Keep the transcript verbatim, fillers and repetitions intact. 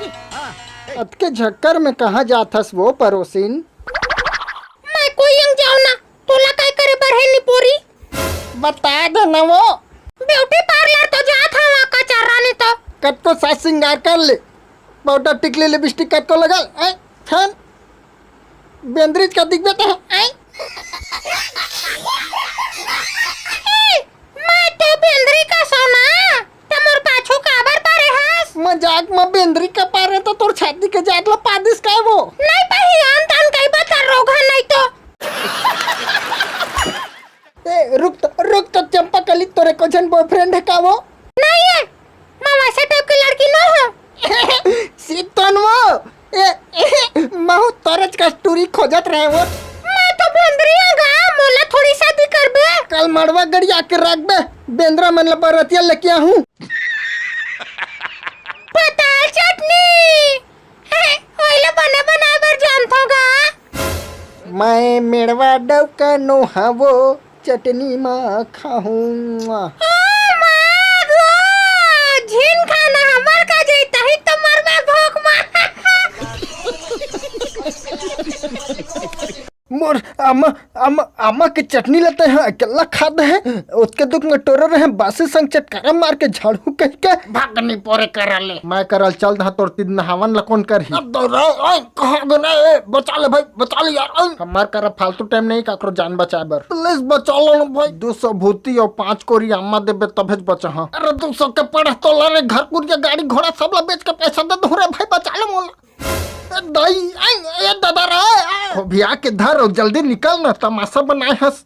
अतके झक्कर में कहाँ जात हस वो परोसिन? मैं कोई अंग जाओ ना, तोला काय करे बर हे निपोरी? बता दे ना वो। ब्यूटी पार्लर तो जात हवा का चार रानी तो। कतको साज सिंगार कर ले, पाउडर टिकली लिपस्टिक कतको लगल, ऐ, फैन बेंदरीच का दिखबे तो, ऐ। मैं तो बेंदरी का सोना, त मोर पाछू काबर परे हस? मजाक म बेंदरी का पारे तो तोर छाती के जात ल पादिस काय वो? नहीं पही, आन तान कई बता रोगहा नहीं तो। ए, रुक तो, रुक तो चंपा कली, तोरे को झन बॉयफ्रेंड है का वो? नहीं है, मैं वैसे टाइप की लड़की न हूँ। सीतन वो, ए, ए, महू तोरच कस्तूरी खोजत रहे वो। मैं तो बेंदरी हूँ गा, मोला थोड़ी शादी करबे। कल मड़वा गड़िया के रखबे, बेंदरा मन ल बरतिया लेके आहूँ। पताल चटनी, ओइला बने बनाए बर जानथो गा। मैं मेड़वा डौका नो हवो, चटनी मा खाहूँ। ओ माँ गो, झिन खाना हमर का जैतही त मरबे भूख मा। मोर अम्मा, अम्मा, अम्मा के चटनी ल तैं ह अकेल्ला खा दे हे, ओतके दुख में टोरे रहे, बासी संग चटकारा मार के झाड़ू कहि के। भागनी पोरे करा ले। मैं करल चल दहा तोर तीर नहावन ल कोन करही? अब दौड़ा, ओए, कहाँ गना ए? बचा ले भाई, बचा ले यार, ओए। हमर करा फालतू टाइम नहीं काकरो जान बचाए बर। प्लीज बचा लो ना भाई। दू सौ भूती और पाँच कोरी अम्मा देबे तभेच बचा हाँ। अरे दू सौ के पड़े तोला रे, घर कुरिया गाड़ी घोड़ा सब ला बेच के पैसा दे दूँ रे भाई, बचा ले मोला। ए दाई, ए, ए दादा रे, ए। खोभिया के धर और जल्दी निकल ना, तमाशा बनाए हस।